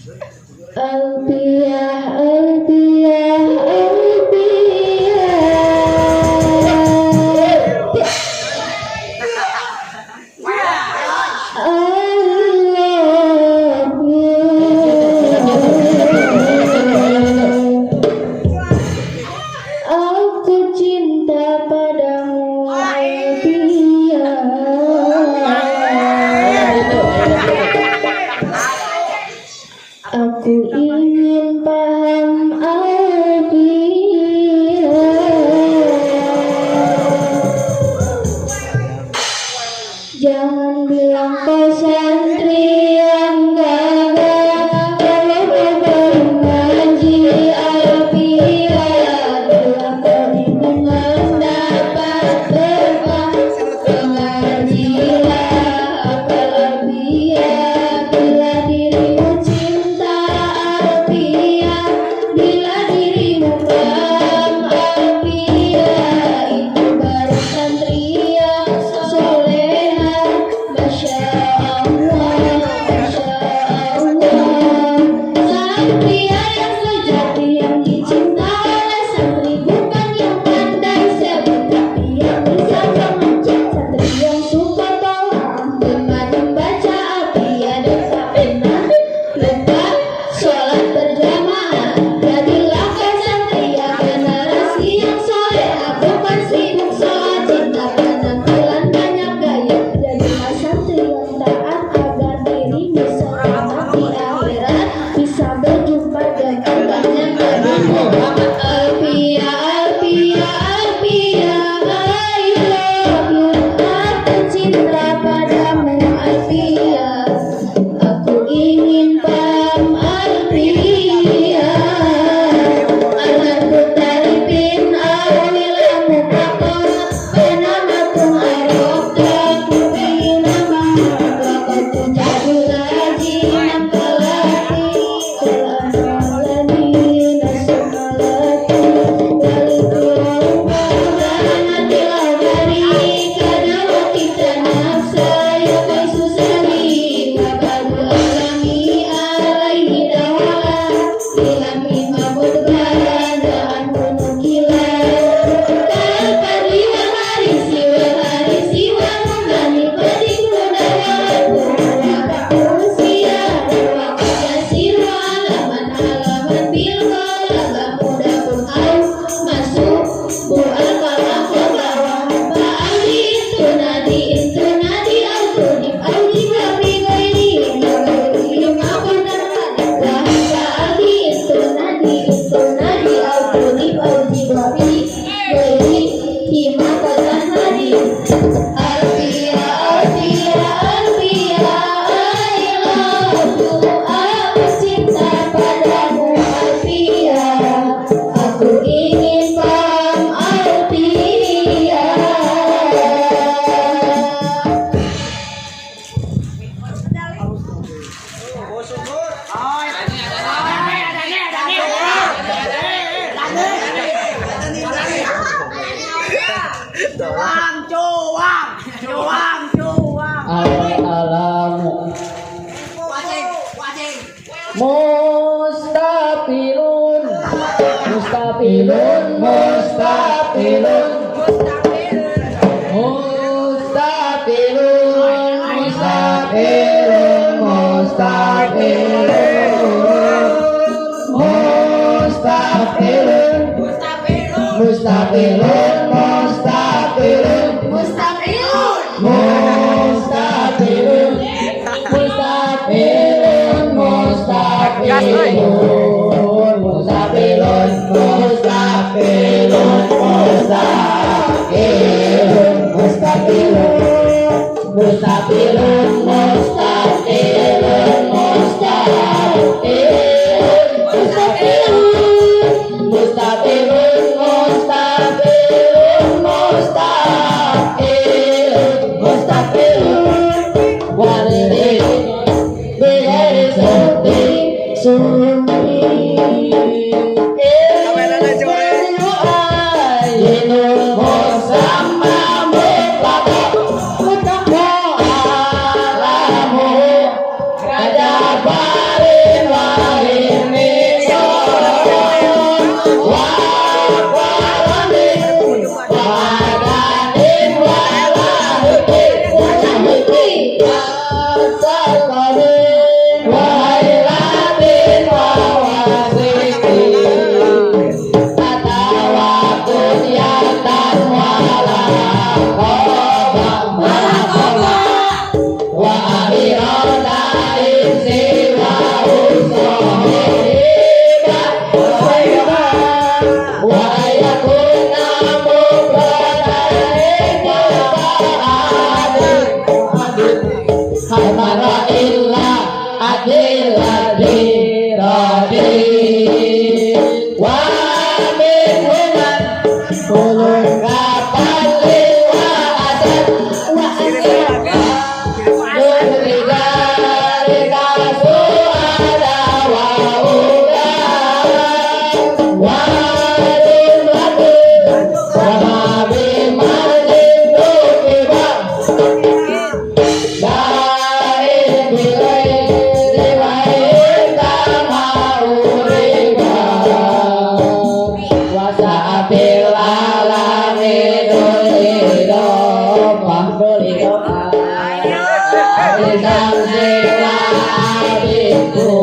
Alfiah, Alfiah, Alfiah. I love you. Aku cinta padamu, Alfiah. Aku ingin paham, Alfiah. Jangan bilang kau santri yang gagal kalau kau baru ngaji, Alfiah. Bila kau ingin mendapat berkah, mengajilah hafal, Alfiah. Bila dirimu cinta, Alfiah, bila dirimu paham, Alfiah, itu baru santri yang soleha. Masya Allah, Masya Allah. Satria yang sejati yang dicinta oleh santri, bukan yang pandai sebut, tapi yang bisa mengaji. Santri yang suka tolak, gemar membaca Alfiah, dan tak pernah lupa sholat berjamaah. Jadilah kau satria generasi yang soleha, bukan sibuk soal cinta, penampilan banyak gaya. Jadilah santri yang taat agar dirimu selamat di akhirat, bisa berjumpa dengan banyak Nabi Muhammad. Alfiah, Alfiah, Alfiah, I love you. Aku cinta padamu, Alfiah. Aku ingin paham, Alfiah. Alhamdu tarifin awil mutlaqan Benamatum arabta kubinama Waqad tujadu lajinan kalati Kalamalani nasumalati Waliturauba Banatil agari Kada wakita nafsa ya kaisu sari Wabadu alami alaihi dawala Ilam imamud bana anunukila Kalfadli wal harisi wal harisi wa mumani Qadikuna wa usia wa yasiru alaman alaman bil qalaba mudapun au masuk bu'al kala wa ba'ali itu nadi itu nadi au tudif au jibabi ghairi ghairi ma wa ba'ali itu nadi au tudif au jibabi ghairi hima hadi. Alfiah, Alfiah, Alfiah, I love you. Aku cinta padamu, Alfiah. Aku ingin paham, Alfiah. Cuang, cuang, cuang, cuang. Al alamu Wajing, wajing. Mustafilun, mustafilun, mustafilun, mustafilun, mustafilun, mustafilun, mustafilun, mustafilun, mustafilun, Mustafilun. Mustafilun, mustafilun, mustafilun, mustafilun, mustafilun, mustafilun, mustafilun, mustafilun, mustafilun, mustafilun, mustafilun, mustafilun, mustafilun, mustafilun, mustafilun, waliri bighairi suti suti. Yu'ayinul musamma mutlaq mutlaq alamu kajabarin wa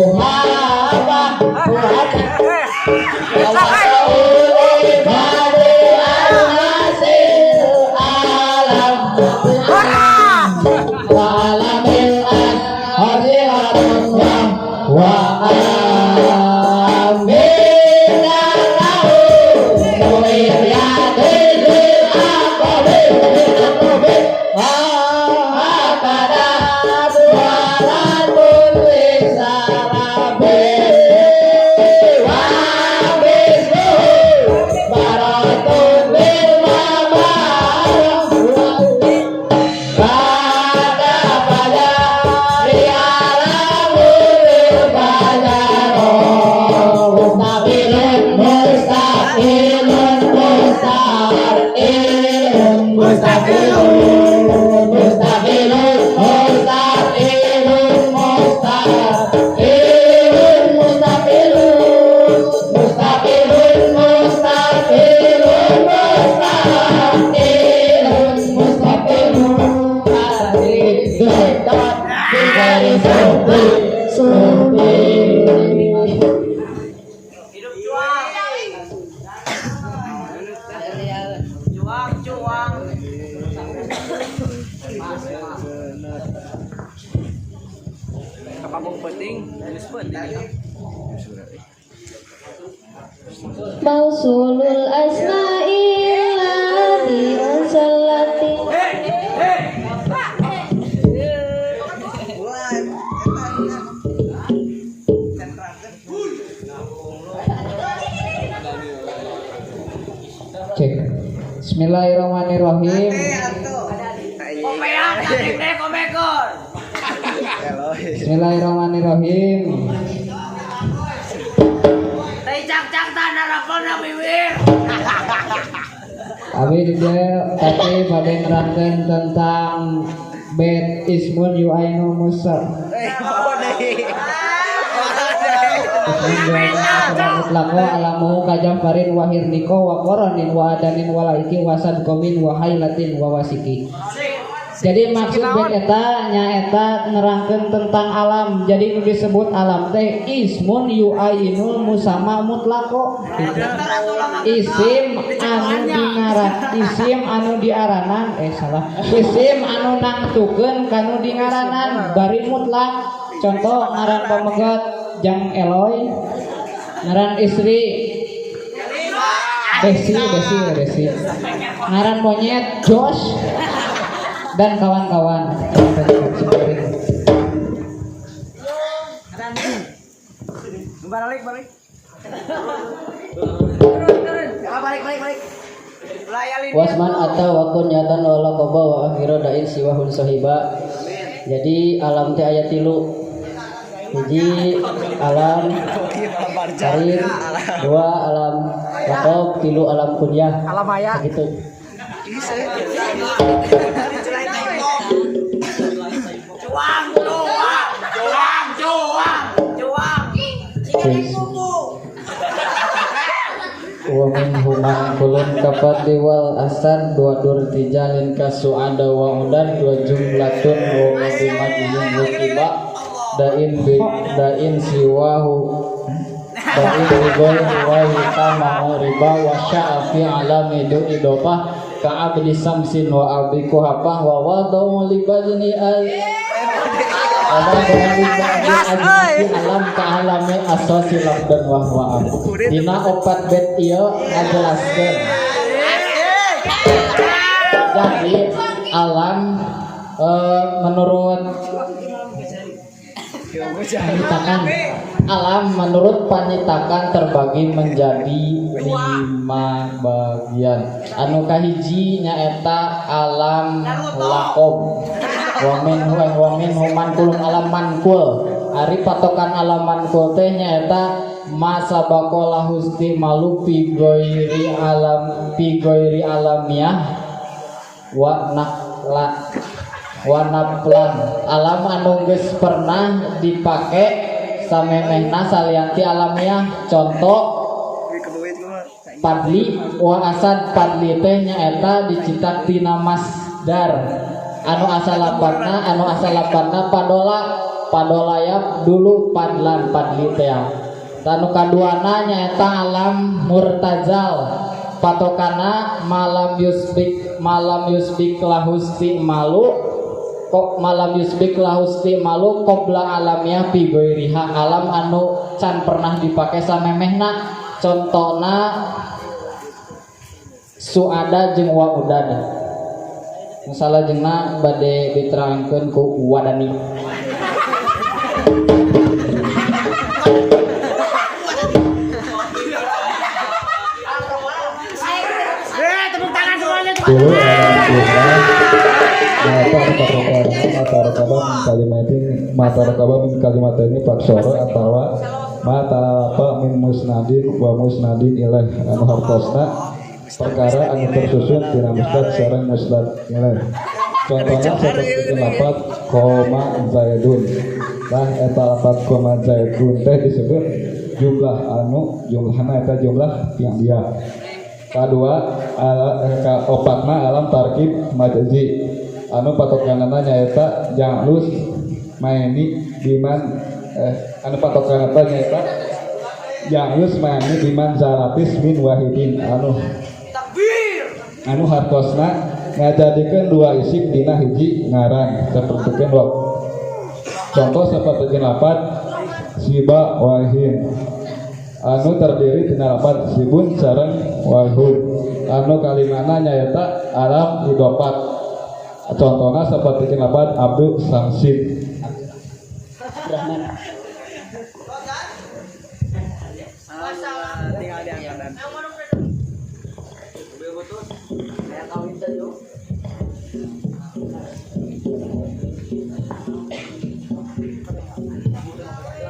Kuhaba Wa alam wa alamil wa amin Mustaqilun, mustaqilun, mustaqilun, mustaqilun, mustaqilun, mustaqilun, mustaqilun, mustaqilun, mustaqilun. Supi, supi. Hidup juang. Juang, juang. Mas, mas. Kapabong penting, geus penting. Mausulul asma'i ladzi unsallati. Cek. Bismillahirrahmanirrahim. Komean, teh komekor. Bismillahirrahmanirrahim. Teh cak-cak tanah rapona bibir. Abi di dieu tapi bade nerangkeun tentang bet ismun yu'ainu musa. Mutlaqo alamuhu kajafarin wa hirniko wa qoronin wa adanin wa laiki wa sadqomin wa hailatin wa wasiki. Jadi maksud bet eta nyaeta nerangkeun tentang alam. Jadi nu disebut alam teh ismun yu'ainul musama mutlaqo. Gitu. Isim anu dingaran, isim anu diaranan, salah. Isim anu nangtukeun kanu dingaranan bari mutlak. Contoh ngaran pamegat jang Eloy, ngaran istri Desi, Desi, Desi. Ngaran monyet Josh dan kawan-kawan. Balik balik. Turun, turun. Ya, balik, balik, balik. Layalin. Wasman atau wakun nyatan wala koba wa akhiro dain siwahun sohiba. Jadi alam teh aya tilu. Hiji alam karir, dua alam lakob, tilu alam kunyah. Alam aya. Begitu. Cuang, cuang, cuang, cuang, cuang. Wa minhu ma'kulun kafadli wal asad wa dur tijalin kasu'ada wa udad wa jumlatun wa madimadiyun rukiba dain bi dain siwahu dain bi wa hitama riba wa sya'a fi alami du idopah ka abdi samsin wa abi kuhapah wa wadau li badni al alam ka alami asasi dan wahwa dina opat bet ieu ngajelaskeun. Jadi alam menurut panyitakan, alam menurut panyitakan terbagi menjadi 5 bagian. Anu kahiji nyaeta alam lakob. Wa minhu wa minhu mankulun alam mankul. Ari patokan alam mankul teh nyaeta masa bakola husti malu pi goiri alam pi goiri alamiah wa nakla wa naplan. Alam anu geus pernah dipake samemehna salianti alamiah. Contoh padli wa asad. Padli teh nyaeta dicitak tina masdar anu asal lapatna padola. Padolayap dulu padlan padli teh. Tanu kaduana nyaeta alam murtazal, patokana malam yusbik lahusti malu kok malam yusbik lahusti malu qobla alamnya fi ghairiha, alam anu can pernah dipake samemehna, contona suada jeung waudad. Masalah jengna bade diterangkeun ku wadani. Tepuk tangan semuanya. Dulu alam jumlah nyaeta anu patokanna matarakaba min kalimatin matarakaba min kalimatani faksara atawa matalafa min musnadin wa musnadin ilaih, anu hartosna perkara anu tersusun tina musnad sareng musnad ilaih, contohna sapertikeun lapat qoma zaidun. Tah, eta lapat qoma zaidun teh disebut jumlah, anu jumlahna eta jumlah fi'liyah. Kadua ala, kaopatna alam tarkib majazi, anu patokanana nyaeta ja'lus maeni biman anu patokanana nyaeta ja'lus maeni biman zalatis min wahidin, anu hartosna ngajadikeun dua isim dina hiji ngaran, sapertikeun contoh sapertikeun lapat siba wahin anu terdiri tina lapat sibun sareng wahun, anu kalimana nyaeta alam idofat, contohna sapertikeun lapat abdu samsin. Rahman. Tinggal diangkatan.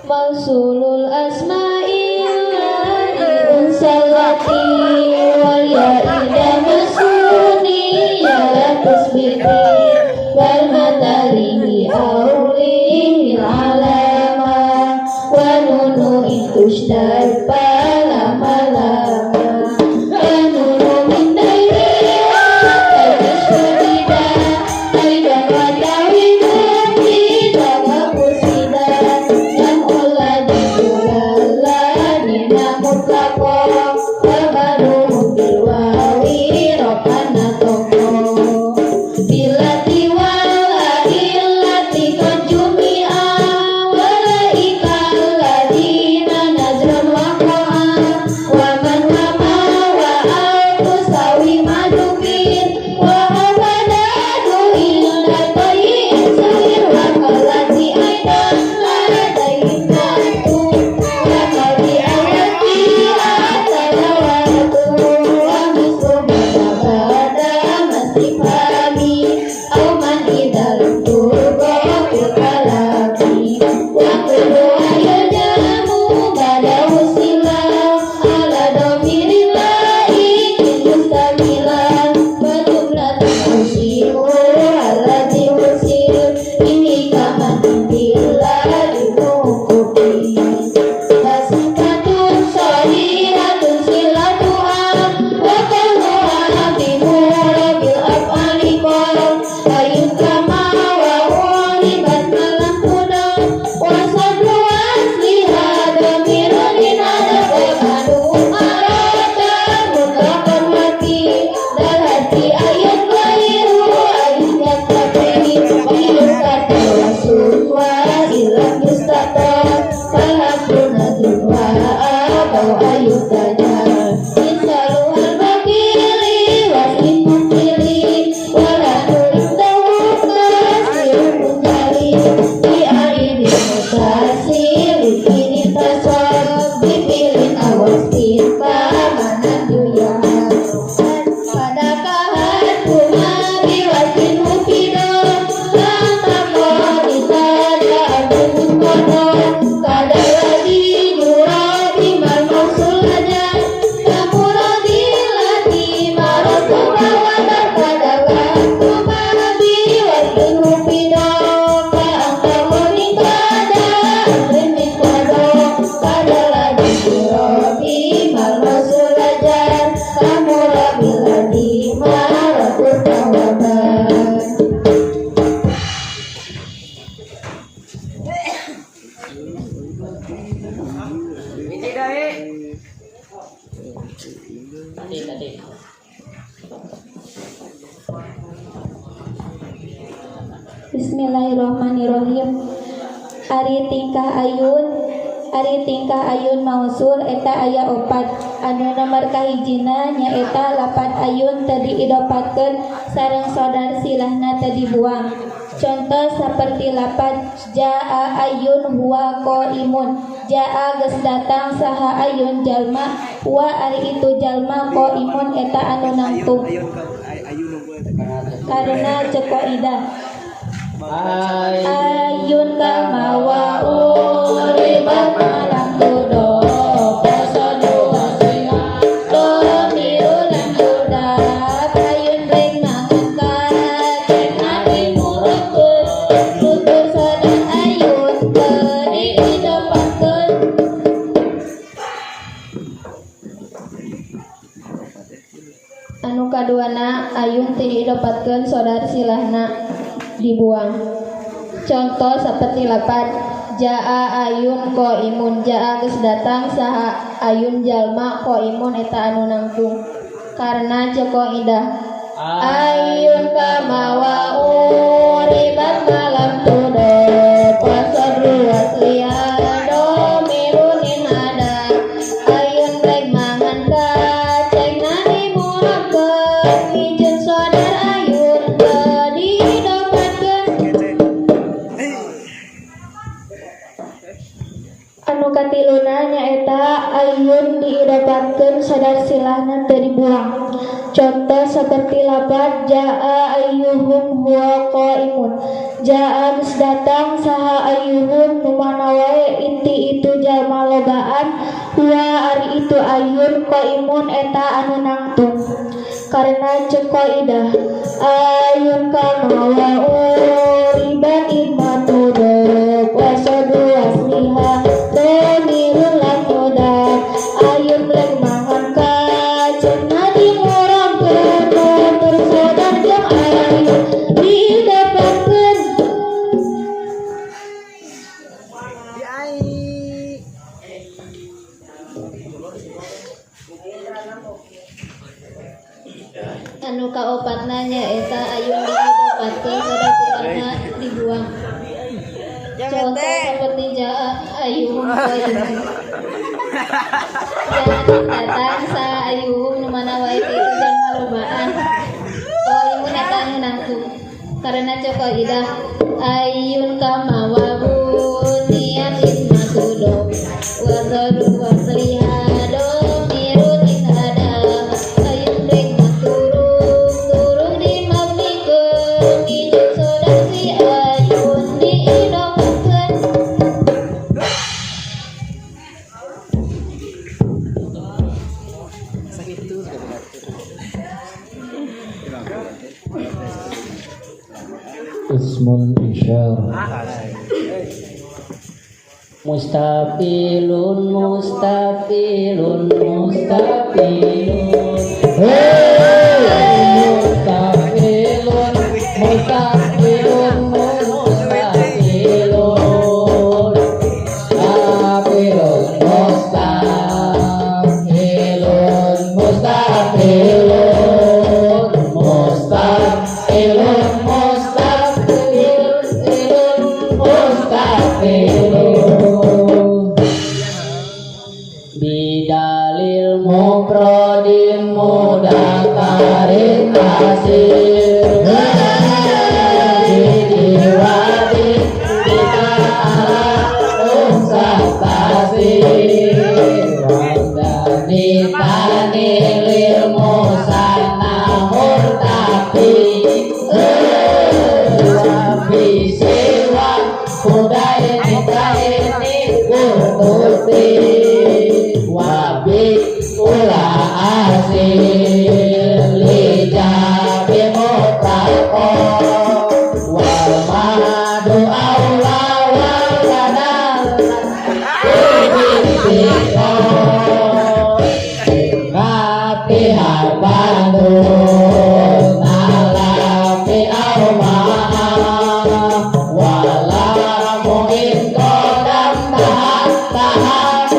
Mausulul asma'i unsalati wal ya'ida masuni ya tasbiti wal matalihi awlihil alama wa nunu itushtad lama lama wa nunu min dairi wa aidan wa tawidun tidak kusida jam'ul ladina mutlaqa khabaruhum bil wawi rabbana toko bilati wal illati qad jumi'a walaika alladina nazran waqa'a wa man wa ma wa al tusawi madukin wa abadadu illa tayyin sawir wa qalati aidan ladaihin natu wa qali awati atalawatu wa mislu bada masifami au man idal turqa fil kalami wa kullu ayadamu bada usila ala domiril laikin mustamila wa jumlatun usiru allati usil ini kaman bila dinukuti Basifatun sholihatun silatuha wa qawluha bimurabil af'ali qal ayukama wa ulibat malam huda wa sadru asliha damirun inada wa badu arada mutlaqan wati dalhati ayat ghairu ayat tafi yustata wa sukwa ilam yustata falakun nadrun wa abau ayutada insaluhal bakili waslin mukili wala turindahu kasirun munjali bi aini mutasil ini tasab bipilin awastin kamanan duya pada kahat kuma biwasin mufido lantakon itada abun kono kada lagi yura bimal mausulaja kamu Yai. Tadi tadi. Bismillahirrahmanirrahim. Ari tingkah ayun mausul eta aya opat. Anu nomor kahijina nyaeta lapad ayun teu diidopatkeun sareng sodar silahna teu dibuang. Contoh seperti lapad jaa ayun huwa qaimun. Jaa geus datang saha ayun jalma, huwa ari itu jalma, qaimun eta anu nangtung. Ayun ayun nunggu. Karena ceuk kaidah Ay. Ayun kama wa uribat malam tudo posadu wasila domiru lam yudap ayun reng mangan kena dimurutkeun tutur sadar ayun teu diidopatkeun. Anu kaduana, ayun teu diidopatkeun sodar silahna dibuang. Contoh seperti lapad jaa ayun qaimun. Jaa geus datang saha ayun jalma, qaimun eta anu nangtung. Karena ceuk kaidah ayun kama wa uribat malam tudo pasodru wasliya domirun ada ayun rek mangan kacengna dimurabkeun hijeun sodar ayun teu diidopatkeun. Anu katiluna nyaeta ayun diidopatkeun sodar silahna teu dibuang. Contoh seperti lapad jaa ayyuhum huwa qaimun. Jaa geus datang saha ayyuhum nu mana wae inti itu jalma lobaan, huwa ari itu ayun, qaimun eta anu nangtung. Karena ceuk kaidah ayun kama wa uribat imma tudruk wasadu wasliha domirun lam mudaf ayun rek mangan kacengna dimurangkeun tutur sodar jeung ayun diidopatkeun. Yai. Anu kaopatna nyaeta ayun diidopatkeun sodar silahna dibuang. Contoh seperti jaa ayyuhum qaimun. Jaa geus datang saha ayyuhum nu mana wae ti itu jalma lobaan, qaimun eta anu nangtung. Karena ceuk kaidah ayun kama wa buniyat isma tudo wasadu wasliha domirun ada ayun rek turung turung dimabnikeun hijeun sodar si ayun diidopatkeun. Sakitu. Ismul isyarah. Mustafilun mustafilun mustafilun. Mustafilun mustafilun mustafilun. Mustafilun mustafilun mustafilun mustafilun mustafilun mustafilun. Bidalil mufradin mudakarin asir Bijiwati kita ala unsa tasir Wandani tani lil musanna murtafi Wabi sewa hudaini kaini kurtuti wabi ula asil lijabi mutlaqo wal madu aula wal kadal kubisiko ngati harbatu nalafi aumaa wala mu'in kodam tahan tahan.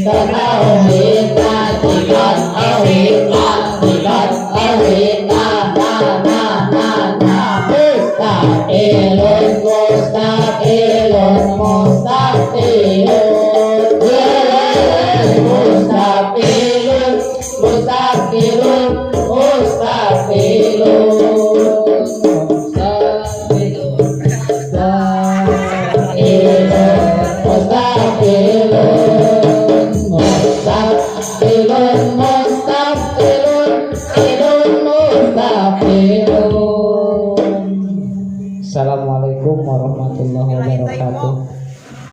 Tauhid.